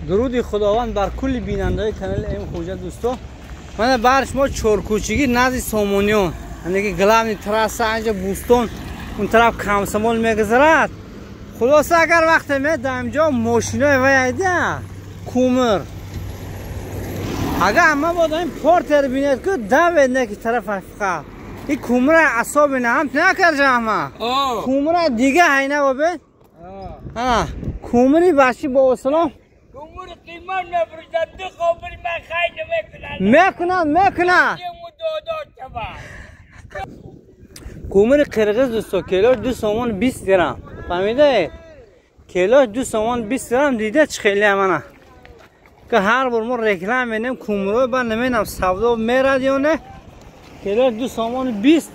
Дуруди Худованд бар кулли бинандаҳои канали М Хуҷа. Дӯсто, мана бар шумо чоркӯчигӣ назди Сомониён, ки главный трасса, анҷа Бӯстон, он тараф Комсомол мегузарад. Хулоса, агар вақте медам инҷо мошинои вайайда кумир, агар ҳама бода ин портер бинед, ку давед не ки тарафа фақат ин кумира асоби на ҳам накарҷа, ҳама кумира дига ҳайна бобед. Ана кумири баши бо салом. Кумир қимат мефурӯшад, ду қобил ман хай намекунад. Мекунад, мекунад. Кумири қирғиз, дӯсто, килош 2 сомон 20 дирам. Фаҳмидаед? Килош 2 сомон 20 дирам. Дида чӣ хеле мана ки ҳар бор мо реклама менем кумиро, ба намедонам, савдо мерад ё не. Килош 2 сомон 20.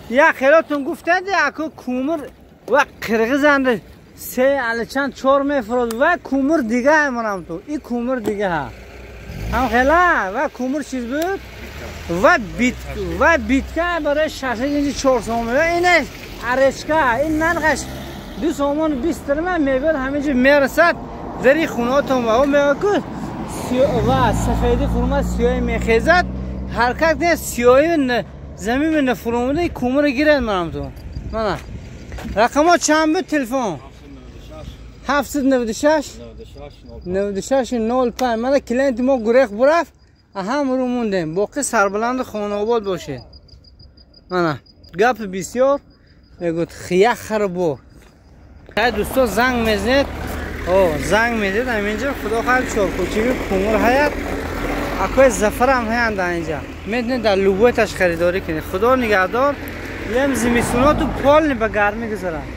Як хелотон гуфтади, аку кумир ва қирғизанда се али чанд чор мефурод, ва кумир дига манам ту и кумир дига ҳам хела ва кумир чиз буд ва бит ва битка барои шашинҷи 4 сомон. Ина аречка, ин нархаш 2 сомон 20 дирам. Мебиёд, ҳаминҷо мерасад дари хонаотон ва меояд ку ва сафедӣ фурӯмад, сиёҳӣ мехезад, ҳаракат не, сиёҳӣ замин нафурӯмада. Кумира гиред манам ту. Мана рақамҳо чанд буд? Телефон 796 96 05. Мана клиенти мо гурех бурафт, ҳам рӯ мондем. Боқӣ сарбаланду хонаобод бошед. Мана гапи бисёр мегӯд, як харбор. Хай, дӯсто, занг мезанед, занг медед ҳаминҷо. Худо хоҳад, чоркӯчиги кумур ҳаят, акои Зафарам ҳаянд дар инҷа. Метавонед дар любойташ харидорӣ кунед. Худо нигаҳдор. Ям зимистоноту полный ба гармӣ гузарад.